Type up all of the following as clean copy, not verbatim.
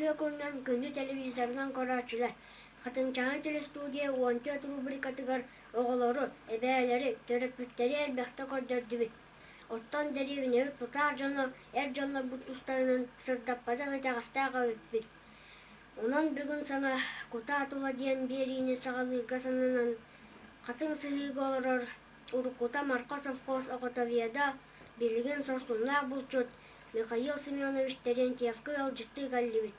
Үтүө күнүнэн күндү телевизорынан көрөөччүлэр! Хатыҥчаана телестудия 14 рубрикатыгар оҕолору, эбээлэри, төрөппүттэри элбэхтэ көрдөрдүбүт. Оттон дэриэбинэбит тутаах дьоно эр дьоннорбут тустарынан сырдаппатах итэҕэстээх эбиппит. Онон бүгүн саҥа «Кутаа тула» диэн биэриини саҕалыырга сананан, Хатыҥ Сыһыыга олорор уруккута Марха совхоз оҕото Веда, билигин сорсуннаах булчут Михаил Семенович Терентьевка ыалдьыттыы кэллибит.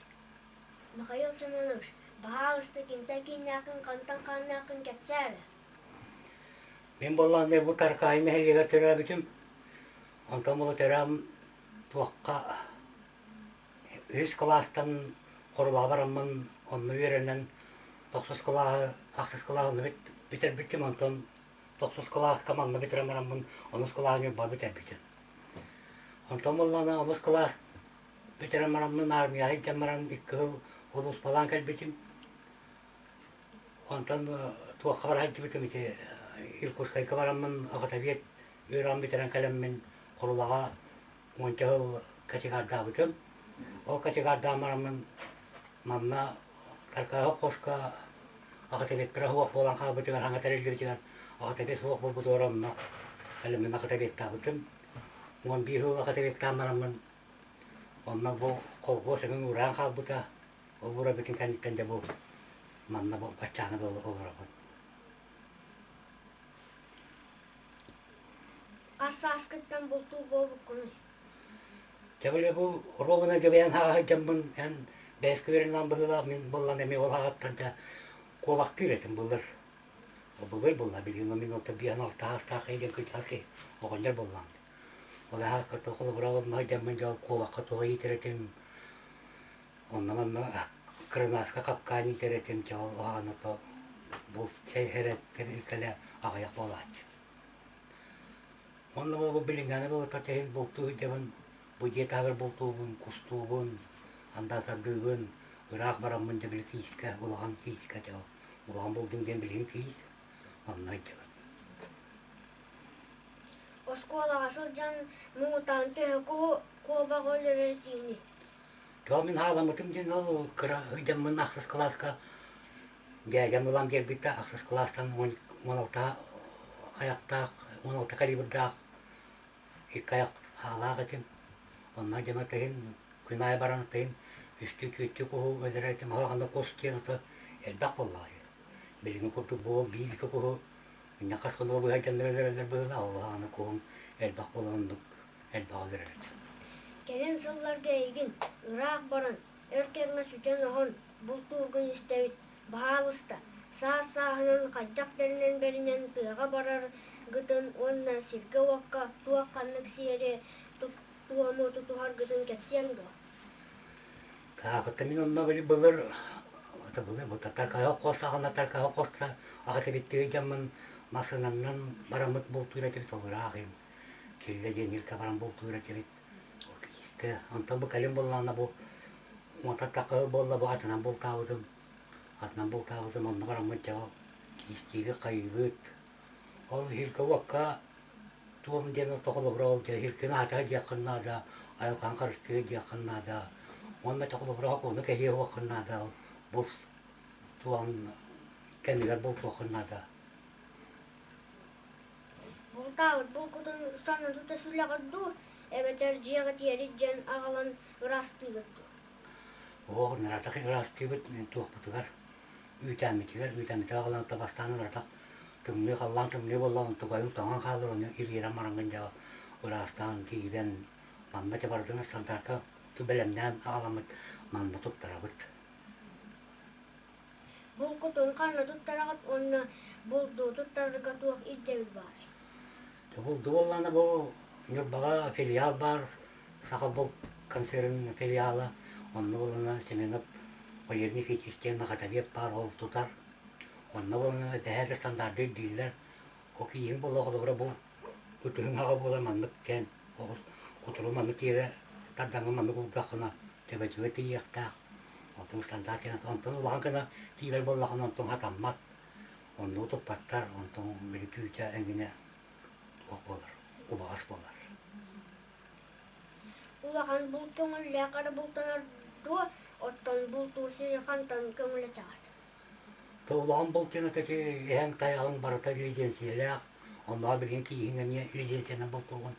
Михаил Семенович, баһаалыста кимтэн кииннээххин, хантан хааннааххын кэпсээ эрэ. Мин буоллаҕына бу Таркаайы нэһилиэгэр төрөөбүтүм. Онтон була төрөөн туохха үһүс кылаастан Хорулаҕа бараммын онно үөрэнэн тохсус кылааһы, ахсыс кылааһы онно бүтэрбитим, онтон тохсус кылааска манна бүтэрэн бараммын онус кылааһы Ньурба бүтэрбитим. Онтон буоллаҕына онус кылаас бүтэрэн бараммын армияҕа илдьэн баран икки сыл улууспалаан кэлбитим. Онтон туохха бара сылдьыбытым ити Иркутскайга бараммын охотовед үөрэҕин бүтэрэн кэлэммин Хорулаҕа уонча сыл кочегардаабытым. Ол кочегардаан бараммын манна Таркаһы хоско охотоведтара суох буолан хаалбытыгар саҥа тэриллибитигэр охотовед суох буолбутугар онно кэлэммин охотоведтаабытым. 11 сыл охотоведтаан бараммын онно бу колхоз эҥин уураан хаалбыта. Ол уурайбытын кэнниттэн дьэ бу манна бу баччааны олоробун. Хас сааскыттан бултуур буолбуккунуй? Дьэ били бу оруобуна дьэбэйэн хааһы дьаммын эн бэйэскэ үөрэнэн быһыылаах мин буллан эмиэ ол хаҕыттан дьэ куобахтыыр этим былыр. Былыр булла билигин мин оттон биэһэн алта саастаах киһи диэн кырдьаҕас киһи оҕонньор буллам. Ол ааспыт холобура онно дьаммын дьэ куобахха туох иитэр этим Онно-манна кырынааска капкаан иитэр этим, чэ ол аҕаны то булт кэлэ аҕыйах буолааччы. Уонна бу билиҥҥээни былыта тэһин бултуу сылдьабын, бу дьиэ таһыгар бултуубун, кустуубун, андаатардыыбын, ыраах бараммын дьэ били киискэ, улахан киискэ дьэ улахан булдум диэн билигин киис, онно сылдьабын. Оскуолаҕа сылдьан муҥутаан төһө куобаҕы өлөрөр этиини? Тоҕо мин хааламмытым диэн ол кыра сылдьаммын ахсыс кылааска дьээдьэм ылан биэрбитэ ахсыс кылаастан 16 айахтаах 16 калибрдаах икки айах хаалаах этим. Онно дьоно тыһын күн аайы баран тыһын үстүү түөртүү куһу өлөрөр этим. Аһаҕана кус диэн ото элбэх буоллаҕа дии. Билиҥҥи курдук буол биир икки куһу инньэ хас хонуга быһа дьоннор өлөрөллөр быһыылаах ол аҕана куһум элбэх буолан оннук элбэҕи өлөрөр этим. Кэлин сылларга эйигин ыраах баран, өр кэмҥэ сүтэн-оһон бултуургун истэбит, баһаалыста, саас-сааһынан хайдах тэринэн бэринэн тыаҕа бараргытын уонна сиргэ-уокка туох-ханнык сиэри туому тутуһаргытын кэпсиэҥ дуо? Таабыта мин онно били былыр былыр бу Таркаһы хос аҕана Таркаһы хоста аҕата биттиги дьаммын массыынаннан бараммыт бултуур этибит ол ыраах Киллэ диэн ииркэ баран бултуур этибит. Киискэ. Онтон бу кэлин буоллаҕына бу уотаттахха буолла бу атынан бултаабытым. Атынан бултаабытым онно бараммыт дьэ ол киистиибит хайыыбыт. Ол иһиргэ уокка туом диэн ортоку холобура ол дьэ иһиргин аата диэххин наада, айылҕаны харыстыыр диэххин наада. Уонна холобура ону кэһиэ уоххун наада ол булт туоҕун кэмигэр бултуоххун наада. Бултаабыт булкутун санна тута сүлэҕит дуу, эбэтэр дьиэҕитигэр илдьэн аҕалан ыраастыыгыт дуу? Оһох ыраатах ыраастыыбыт туохпутугар үүтээммитигэр үүтээммитигэр аҕалан бастаан ыраатах тымныы халлаан тымныы буоллаҕына тугайын тоҥон хаалар ону ириэрэн бараҥҥын дьэ ыраастаан киирэн манна дьэ барытын стандартка бэлэмнээн аҕаламмыт манна туттарабыт. Булкутун ханна туттараҕыт уонна булду туттарарга туох ирдэбил баарый? Булду буоллаҕына бу Ньурбаҕа филиал баар, Сахабулт концерн филиала. Онно буоллаҕына Семенов Валерий Никитич диэн Махатавиев баар, ол тутар. Онно буоллаҕына дэһэ да стандарты ирдииллэр. Ол киһиҥ буолла холобура бу ытыһыҥ аҕа буолар маннык диэн кутуру маннык тиэрэ тардаҥҥын маннык уурдаххына төбөтүгэр тиийиэхтээх. Онтон стандарт диэн онтон улахан гына тиийэр буоллаххына онтон хатаммат. Оннугу туппаттар, онтон били түүтэ эҥинэ туох буолар, убаҕас буолар. Улахан булт көҥүллээх эрэ бултанар дуо? Оттон бултуур сири хантан көҥүлэтэҕит? Улахан булт диэн ити эһэҥ тайаҕыҥ барыта лиденсийэлээх, оннооҕор билигин кииһиҥ эмиэ лиденсиянан бултуугун.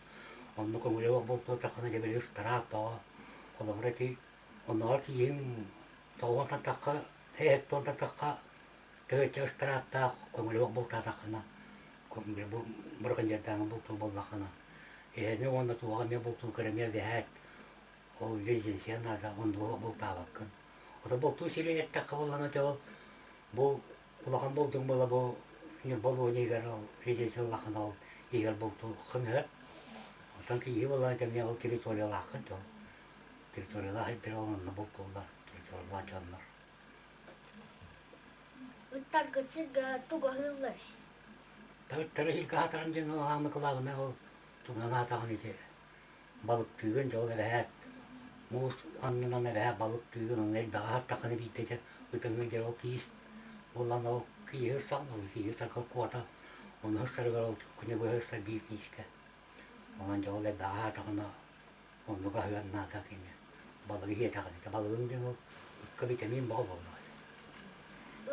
Онно көҥүлэ суох бултуотаххына дьэ били ыстараап бөҕө. Холобура ити оннооҕор кииһиҥ тоҕуон тахха, эһэттэн тахха төһөччө ыстарааптаах көҥүлэ суох бултаатаххына, бу браконьердааҥҥын бултуур буоллаххына, эһэни уонна туоҕа эмиэ бултуургар эмиэ эбэһээт ол лиденсия наада, оннугу бултаабаккын. Ото бултуу сири эттэххэ буоллаҕына дьэ ол бу улахан булдуҥ буола бу Ньурба улууһун иһигэр ол лиденсия ыллаххына ол иһигэр бултууххун сөп. Оттон киһи буоллаҕына дьэ эмиэ ол территориялааххын дьэ ол территориялаах сирдэр ол онно бултууллар территориялаах дьоннор. Ыттаргыт сиргэ тугу аһыыллар? Ыттары сиргэ аһатарым диэн ол аһаамы кылаабынай ол тугунан аһатаҕын ити балыктыыгын дьол эбэһээт муус аннынан эбэһээт балыктыыгын онно элбэҕи аһаттаххына биирдэ дьэ ытыҥҥын дьэ ол киис буолан ол кииһи ырсаҕын ол кииһи ырсарга куота ону ырсарыгар ол күнү быһа ырсар биир киискэ онон дьэ ол элбэҕи аһаатаҕына оннук аһыан наада кини балыгы сиэтэҕин ити балыгыҥ диэн ол ыкка витамин бөҕө буоллаҕа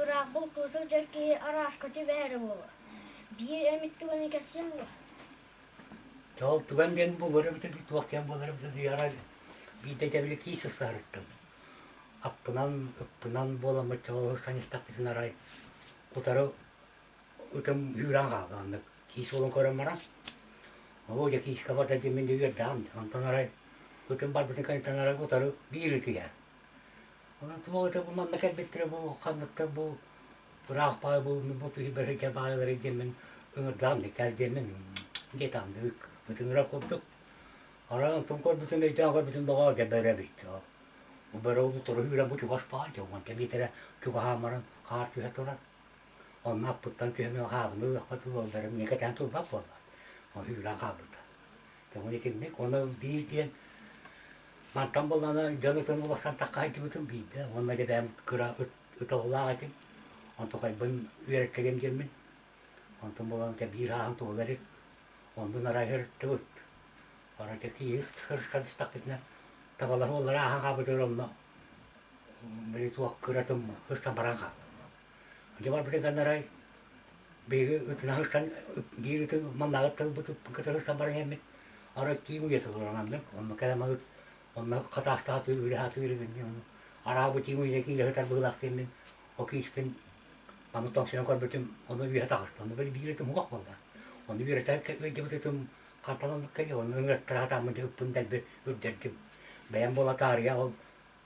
Ыраах бултуу сылдьар киһи арааска түбэһэрэ буолуо. Биир эмит түгэни кэпсиэҥ дуо? Дьэ ол түгэн диэн буолар эбитэ дуу, туох диэн буолар эбитэ дуу, арай биирдэ дьэбили киис ысыһарыттым. Аппынан, ыппынан буоламмыт чоҕу ылсан истэхпитинэ арай утары ытым үүрэн хаалла оннук киис уолун көрөн баран оо дьэ киискэ барда диэммин дьэ үөрдэҕим онтон арай ытым барбытын кэнниттэн арай утары биир ыт иһэр Онон туох это бу манна кэлбиттэрэ бу ханныктар бу ыраах баай бу бу киһи бэһэчэ баайалары диэммин ыҥырдаам кэл диэммин диэтаамдык ытыҥыра курдук арай онтон көрбүтүм өйдөөн көрбүтүм доҕоор дьэ бөрө эбит бу бөрө утары үүрэн бу чугас баай дьэ уонча миэтэрэ чугаһаан баран хаар түһэ турар онно аппыттан түһэн хаабыны ылыахпат ыаллара миэхэ кэтээн турбат буолла ол үүрэн хаалбыта Тоҕо итинник уонна биир диэн мантан буоллаҕына дьон ытын улахан таххаайдыбытым биирдэ уонна дьэ бэйэм кыра ыт ыталлаах этим онтукайбын үөрэттэгим диэммин онтон буолан дьэ биир ааһан туола илик оннун арай ырыттыбыт арай дьэ киһи сырсан истэхпитинэ табалар уоллара ааһан хаалбытыгар онно били туох кыратым ыстан баран хаалла Дьэ барбытын кэннэ арай биһиги ытынан ыстан биир ыты маннааҕы тылбыт ыппын кытары ыстан баран иһэммит арай тииҥ уйата турар маннык онно кэлэн ыт онно хатаастаатыы үлэ сатыыр эбин ону араа бу тииҥ уйата киирэ сытар быһыылаах диэммин ол кииспин аны тоҥсуйан көрбүтүм ону үөһэ таҕыста ону били биир ытым уһуох буолла ону үөрэтэ ыалдьыбыт ытым хантан оннук кэлиэ ону ыҥыртара сатааммын дьэ ыппын дэлби үрдэрдим бэйэм буола таарыйа ол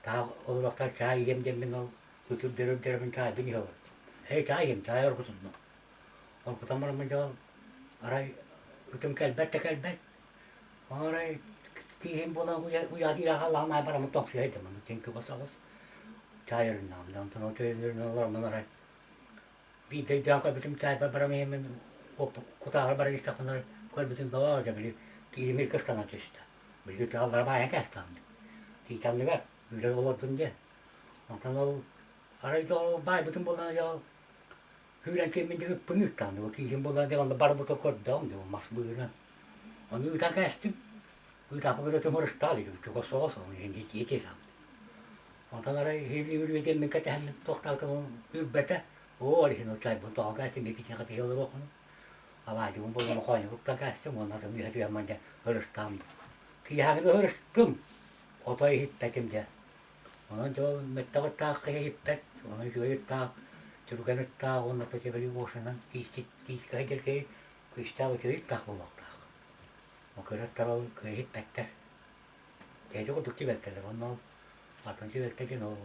таах олорохтор чаай иһиэм диэммин ол ытырдыр-үрдэрбин чаайбын иһэ олордум. Ээ, чаай иһиэм, чаай оргутуннум. Оргутан бараммын дьэ ол арай ытым кэлбэт да кэлбэт. Арай тииһим буолан уйаатыыра хааллаҕын аайы бараммын тоҥсуйа сылдьаммын. Тиҥ чугас соҕус чаай өрүннэҕим да онтон ол чөйүннэринэн олороммун арай биирдэ өйдөөн көрбүтүм чаайбар баран иһэммин кутааҕар баран истэхпинэ көрбүтүм доо дьэ били тииһим ыркыстанан түстэ. Били тыаллара баайан кээстэҕим. Тиитанныгар үлэ олордум диэн. Онтон ол арай да ол баайбытым буолан дьэ ол күүрэн киэммин дьэ ыппын ыыттаҕым дьэ кииһим буолан дьэ онно барбыта көрдөҕүм дьэ мас быыһынан. Ону ыытан кээстим. Ыытааппын ытым ырыстаал чугас соҕус ол иһин итии Онтон арай иһили диэммин кэтэһэммин туохтаатым үрбэтэ. Оо ол иһин ол чайбын тоҕо кээстим эпитиэхэ тиһэ олоруоххун. Алаадьыбын буолан хоонньубуттан кээстим уонна атын үөһэ түһэн дьэ ырыстаам. Киэһээҥҥи ырыстым. Отой иһиппэтим дьэ. Онон дьэ ол мөттөх ыттаах киһи иһиппэт, онон үчүгэй ыттаах, түргэн ыттаах уонна төтөбүлү уосанан киискэ сылдьар киһи күүстээх үчүгэй ыттаах буолуохтаах. Ол кыра ыттар ол кыайа иһиппэттэр. Дьэ курдук түбэлтэлэр уонна ол атын түбэлтэ диэн ол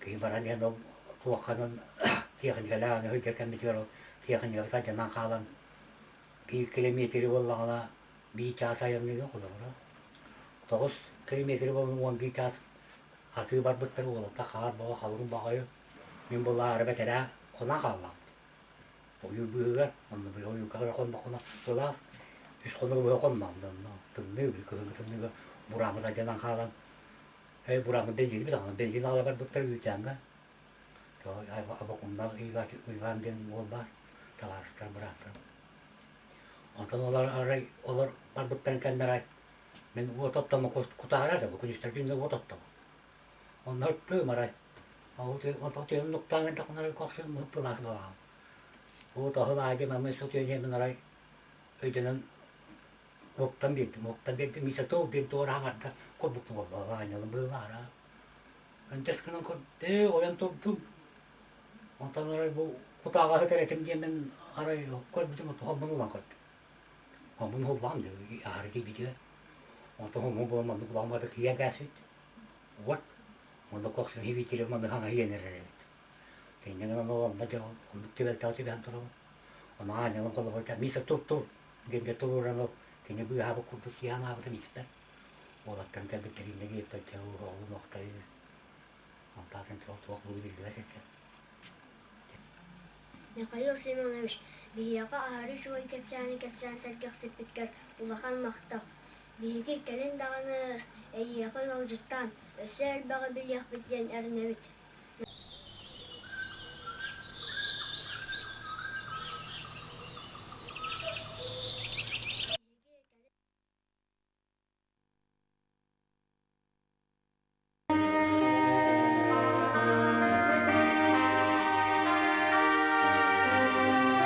киһи баран иһэн ол туохханан тиэхиньикэлээх аны сылдьар кэммитигэр ол тиэхиньикэбит алдьанан хаалан биир килэмиэтири буоллаҕына биир чаас айанныыгын холобура 9 километр буолан 11 чаас атыы барбыттар уолаттар хаар бөҕө халыҥ баҕайы мин булаары бэтэрээ хонон хааллаҕым ойуур быыһыгар онно били ойуурга эрэ хонноххуна сылаас үс хонугу быһа хонноҕум да онно тымныы били кыһыҥҥы тымныыга бурааммыт алдьанан хаалан ээ бурааммыт бэлиэтибит даҕаны бэлиэтин аҕала барбыттар үүтээҥҥэ Абакумнаах Иван диэн уол баар табаарыстар бырааттарым онтон олор арай олор барбыттарын кэннэ арай мин уот оттомо кутаара да бу күнүстэр күнү уот оттомо. Онно ыттыым арай. Онтон нуктаан эрдэхпинэ көхсүм мыппылаах балаҕан. Уу тоһун аайы мамы сутуйан иһэммин арай өйдөнөн уоттан биэрдим, уоттан биэрдим, Миша туох диэн туора хаҥарда курбук буолла, аанньалым быылаара. Өндөс гынан көрдө, ойон турдум. Онтон арай бу кутааҕа сытар этим диэммин арай көрбүтүм, хоммун ылан көрдүм. Хоммун ылбаҕым дии, аһары тиийбитигэр. Онтон хоммун булан маннык улахан баҕайытык тиийэн кээспит. Уот, онно көхсүм хибиитирэ маннык хаҥа иһэн эрэр эбит. Инньэ гынан ол онно дьэ оннук түбэлтэҕэ түбэһэн турабын. Ону аанньалым холобурда Миша тур-тур диэн дьэ туруоран ол кини быыһаабыт курдук киһи анаабытын истэн уолаттарым кэлбиттэр иннэ диэбиппэр дьэ оҕолум охтойуу онтон туох буолуо биллибэт этэ. Михаил Семенович, биһиэхэ аһары үчүгэй кэпсээни кэпсээн сэргэхсиппиткэр улахан махтал. Биһиги кэлин даҕаны эйиэхэ ыалдьыттаан, өссө элбэҕи билиэхпит диэн эрэнэбит.